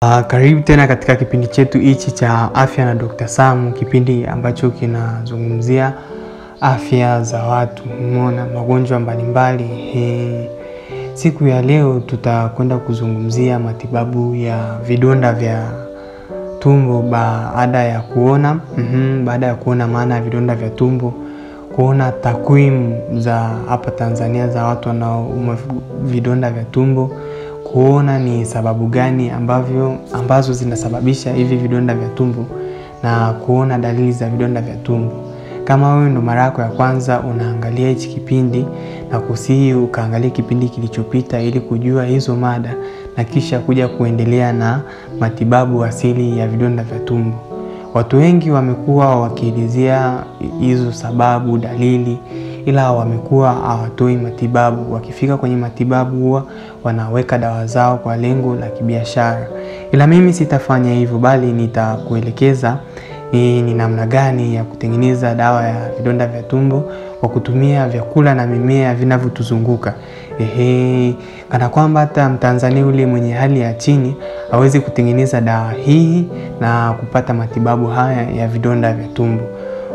Karibu tena katika kipindi chetu hichi cha Afya na Dr. Sam, kipindi ambacho kinazungumzia afya za watu, umeona magonjwa mbalimbali. Siku ya leo tutakwenda kuzungumzia matibabu ya vidonda vya tumbo baada ya kuona baada ya kuona maana ya vidonda vya tumbo, kuona takwimu za hapa Tanzania za watu wanaoumwa vidonda vya tumbo, kuona ni sababu gani ambazo zinasababisha hivi vidonda vya tumbo na kuona dalili za vidonda vya tumbo. Kama wewe ndo mara yako ya kwanza unaangalia hichi kipindi, na kusihi ukaangalia kipindi kilichopita ili kujua hizo mada na kisha kuja kuendelea na matibabu asili ya vidonda vya tumbo. Watu wengi wamekuwa wakielezea hizo sababu, dalili, ila wamekuwa hawatoi matibabu. Wakifika kwenye matibabu huwa wanaweka dawa zao kwa lengo la kibiashara. Ila mimi sitafanya hivyo, bali nitakuelekeza ni namna gani ya kutengeneza dawa ya vidonda vya tumbo kwa kutumia vyakula na mimea vinavyotuzunguka. Kana kwamba hata Mtanzania yule mwenye hali ya chini aweze kutengeneza dawa hii na kupata matibabu haya ya vidonda vya tumbo.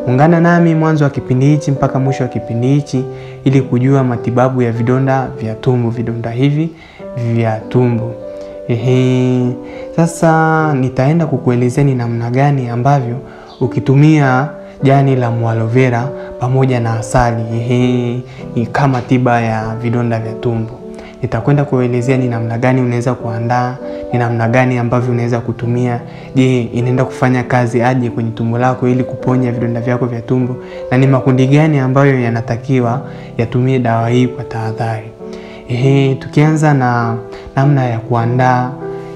Ungana nami mwanzo wa kipindi hichi mpaka mwisho wa kipindi hichi ili kujua matibabu ya vidonda vya tumbo, vidonda hivi vya tumbo. Sasa nitaenda kukuelezea ni namna gani ambavyo ukitumia jani la aloe vera pamoja na asali ni kama tiba ya vidonda vya tumbo. Nitakwenda kuelezea ni namna gani unaweza kuandaa, ni namna gani ambavyo unaweza kutumia, je, inaenda kufanya kazi aje kwenye tumbo lako ili kuponya vidonda vyako vya tumbo, na ni makundi gani ambayo yanatakiwa yatumie dawa hii kwa tahadhari. Tukianza na namna ya kuandaa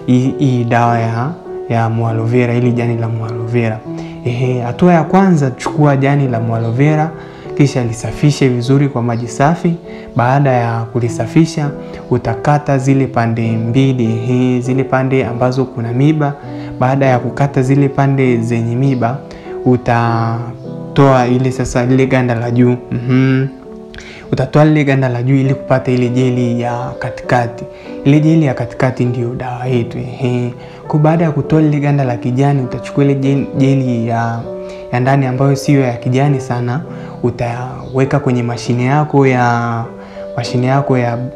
hii dawa ya aloe vera, ili jani la aloe vera. Hatua ya kwanza, chukua jani la aloe vera kisha lisafishe vizuri kwa maji safi. Baada ya kulisafisha utakata zile pande mbili, zile pande ambazo kuna miba. Baada ya kukata zile pande zenye miba utatoa ile sasa lile ganda la juu. Utatoa lile ganda la juu ili kupata ile jeli ya katikati. Ile jeli ya katikati ndio dawa yetu. Kwa baada ya kutoa lile ganda la kijani utachukua ile jeli ya ndani ambayo sio ya kijani sana, utaweka kwenye mashine yako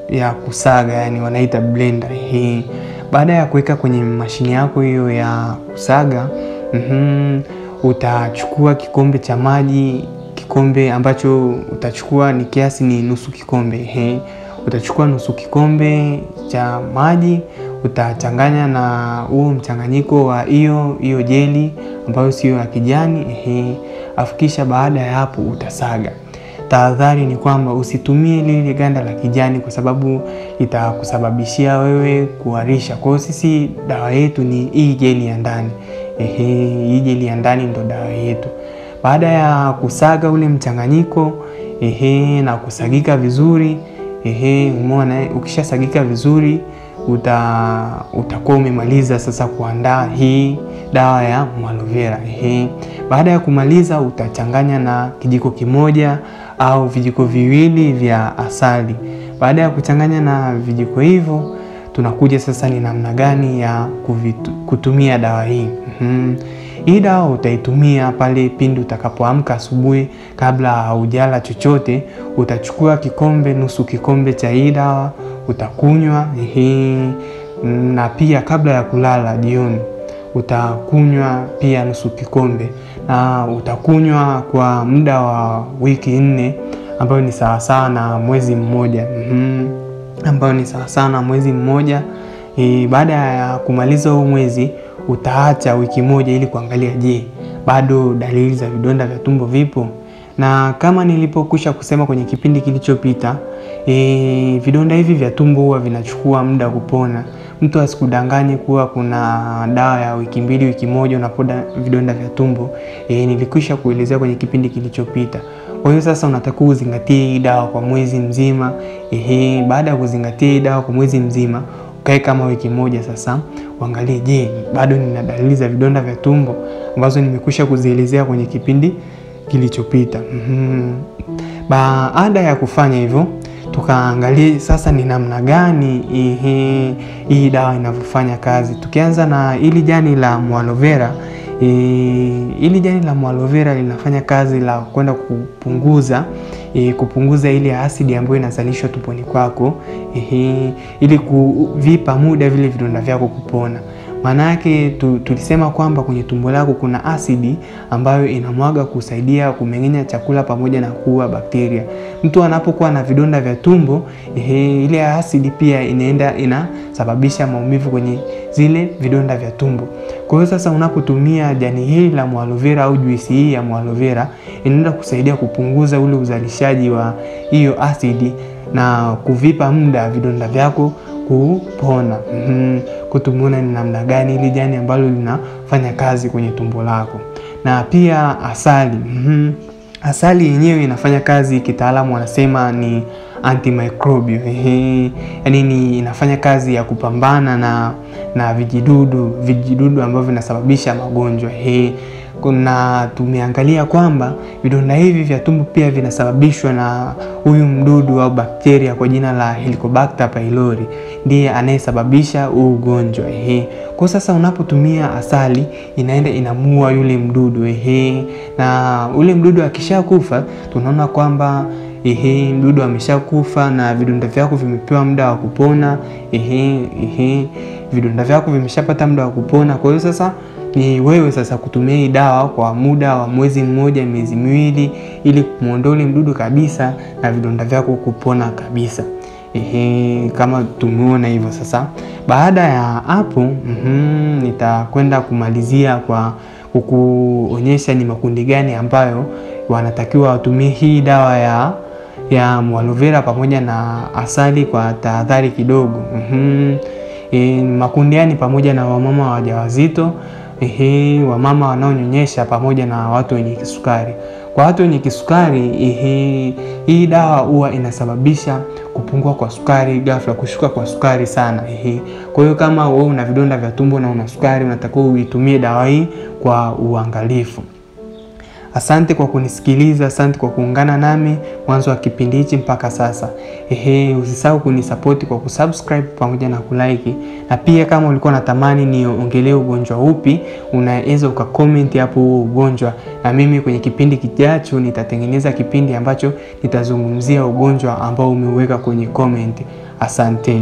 ya kusaga, yani wanaita blender. Baada ya kuweka kwenye mashine yako hiyo ya kusaga, utachukua kikombe cha maji. Kikombe ambacho utachukua ni kiasi ni nusu kikombe. Utachukua nusu kikombe cha maji, utachanganya na huo mchanganyiko wa hiyo jeli ambayo sio ya kijani. Afikisha baada ya hapo utasaga. Tahadhari ni kwamba usitumie lile ganda la kijani kwa sababu itakusababishia wewe kuharisha. Kwa hiyo sisi dawa yetu ni hii jeli ya ndani. Hii jeli ya ndani ndo dawa yetu. Baada ya kusaga ule mchanganyiko na kusagika vizuri, umeona, ukishasagika vizuri utakuwa umemaliza sasa kuandaa hii dawa ya aloe vera. Baada ya kumaliza utachanganya na kijiko kimoja au vijiko viwili vya asali. Baada ya kuchanganya na vijiko hivyo, tunakuja sasa ni namna gani ya kutumia dawa hii. Hii dawa utaitumia pale pindi utakapoamka asubuhi kabla haujala chochote. Utachukua kikombe, nusu kikombe cha hii dawa utakunywa, na pia kabla ya kulala jioni utakunywa pia nusu kikombe, na utakunywa kwa muda wa wiki 4 ambayo ni sawa sawa na mwezi mmoja. Ambayo ni sawa sawa na mwezi mmoja. Baada ya kumaliza huu mwezi utaacha wiki moja ili kuangalia je, bado dalili za vidonda vya tumbo vipo. Na kama nilipokwisha kusema kwenye kipindi kilichopita, vidonda hivi vya tumbo huwa vinachukua muda kupona. Mtu asikudanganye kuwa kuna dawa ya wiki mbili, wiki moja unapoda vidonda vya tumbo. Nilikwisha kuelezea kwenye kipindi kilichopita. Kwa hiyo sasa unatakiwa uzingatie hii dawa kwa mwezi mzima. Baada ya kuzingatia hii dawa kwa mwezi mzima, ukae kama wiki moja sasa, uangalie je, bado nina dalili za vidonda vya tumbo ambazo nimekwisha kuzielezea kwenye kipindi kilichopita. Baada ya kufanya hivyo, Tukaangalie sasa ni namna gani hii dawa inavyofanya kazi. Tukianza na hili jani la aloe vera. Hili jani la aloe vera linafanya kazi la kwenda kupunguza ile asidi ambayo inazalishwa tumboni kwako, ili kuvipa muda vile vidonda vyako kupona. Maana yake tulisema kwamba kwenye tumbo lako kuna asidi ambayo inamwaga kusaidia kumeng'enya chakula pamoja na kuua bakteria. Mtu anapokuwa na vidonda vya tumbo, ile asidi pia inaenda inasababisha maumivu kwenye zile vidonda vya tumbo. Kwa hiyo sasa unapotumia jani hili la aloe vera au juisi hii ya aloe vera, inaenda kusaidia kupunguza ule uzalishaji wa hiyo asidi na kuvipa muda vidonda vyako kupona. Kutumiona ni namna gani hili jani ambalo linafanya kazi kwenye tumbo lako. Na pia asali. Asali yenyewe inafanya kazi, kitaalamu wanasema ni antimicrobial. Yaani ni inafanya kazi ya kupambana na vijidudu ambavyo vinasababisha magonjwa. Kuna tumeangalia kwamba vidonda hivi vya tumbo pia vinasababishwa na huyu mdudu au bakteria kwa jina la Helicobacter pylori, ndiye anayesababisha huu ugonjwa. Kwa sasa unapotumia asali inaenda inamua yule mdudu. Na ule mdudu akishakufa, tunaona kwamba mdudu ameshakufa na vidonda vyako vimepewa muda wa kupona. Vidonda vyako vimeshapata muda wa kupona. Kwa hiyo sasa ni wewe sasa kutumia hii dawa kwa muda wa mwezi mmoja, miezi miwili, ili kumuondoa mdudu kabisa na vidonda vyako kupona kabisa. Kama tumeona hivyo sasa. Baada ya hapo, nitakwenda kumalizia kwa kukuonyesha ni makundi gani ambayo wanatakiwa watumie hii dawa ya aloe vera pamoja na asali kwa tahadhari kidogo. Makundi yani pamoja na wamama wajawazito, wamama wanaonyonyesha pamoja na watu wenye kisukari. Kwa watu wenye kisukari, hii dawa huwa inasababisha kupungua kwa sukari ghafla, kushuka kwa sukari sana. Kwa hiyo kama wewe una vidonda vya tumbo na una sukari, unatakiwa uitumie dawa hii kwa uangalifu. Asante kwa kunisikiliza, asante kwa kuungana nami mwanzo wa kipindi hichi mpaka sasa. Usisahau kunisupport kwa kusubscribe pamoja na kulike. Na pia kama ulikuwa unatamani niongelee ugonjwa upi, unaweza ukacomment hapo huo ugonjwa, na mimi kwenye kipindi kijacho nitatengeneza kipindi ambacho nitazungumzia ugonjwa ambao umeuweka kwenye comment. Asante.